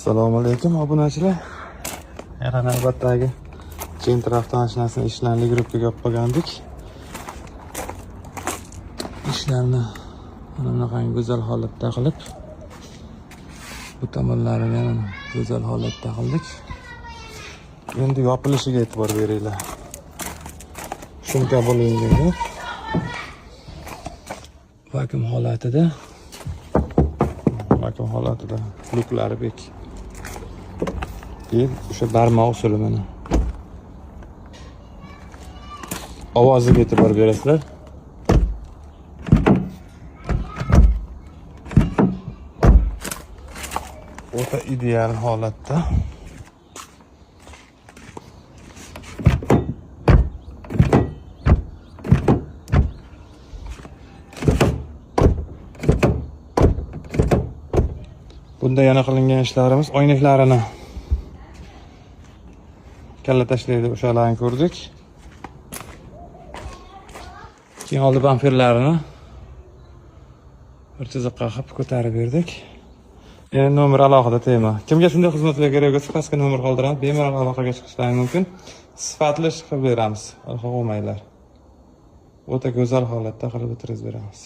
Assalomu alaykum, obunachilar. Yana navbatdagi Gentra avtomashinasini ishlarni gruppaga olib qolgandik. Ishlarni mana bunaqangi go'zal holatda qilib, bu tomonlarini yana go'zal holatda qildik. Endi yopilishiga e'tibor beringlar. Shumka bo'lingan. Vakuum holatida. Vakuum holatida luklari bek. Keyin o'sha barmoq usuli mana. Ovoziga e'tibor berasizlar. O'ta ideal holatda. Bunda yana qilingan ishlarimiz oynaklarini kalla tashlaydi, o'shalarni ko'rdik. Keyin oldi bamperlarini bir chiziqqa qilib ko'tarib berdik. Endi nomer alohida tema. Kimga shunday xizmatlar kerak bo'lsa, pastga nomer qoldiramiz, bemalol aloqaga chiqishlari mumkin. Sifatli ish qilib beramiz. Xafa bo'lmanglar. O'ta go'zal holatda qilib bitirib beramiz.